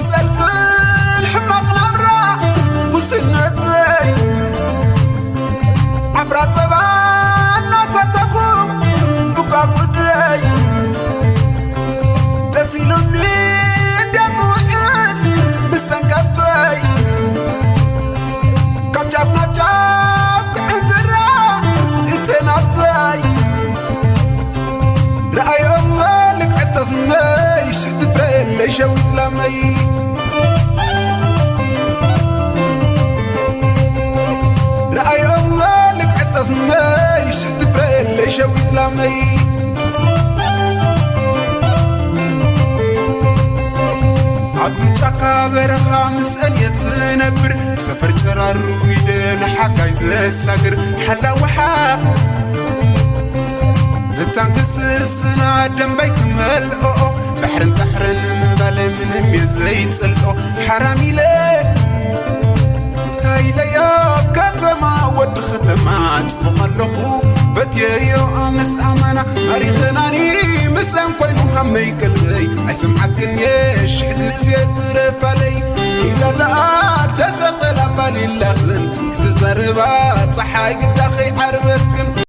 ሰልፍን ሕማቕ ናብራ ውስነተይ ዓፍራ ጸባ እናሰተኹ ዱካ ጉድረይ ደስ ኢሉኒ እንድያ ጽውዕል ብሰንከተይ ካብ ጫፍ ናብ ጫፍ ክዕንትራ እተናተይ ረኣዮም ልክዕተስነይ ሽሕ ትፍረየለይ ሸዊት ላመይ ረኣዮም ልክዕተስነይ ሽሕ ትፍረየለይ ሸዊት ላመይ ኣብ ጫካ በረኻ ምስአን እየ ዝነብር ሰፈር ጨራሩ ኢደ ንሓካይ ዘሳግር ሓላውሓ መታን ክስስና ደንባይ ክመልኦ ባሕርን ባሕርን ምባል ምንም እየ ዘይጸልኦ ሓራም ኢለ ታይለዮ ከተማ ወዲ ከተማ ጽቡቕ ኣለኹ በትየዮ ምስ ኣማና መሪኽናኒ ምሳን ኮይኑ ሃመይ ቀልበይ ኣይሰምዓክን እየ ሽሕ ግዜ ትረፋለይ ኢላ ደኣ ተሰቐላ ባሊላኽን ክትዛረባ ጸሓይ ግዳ ከይዓርበክን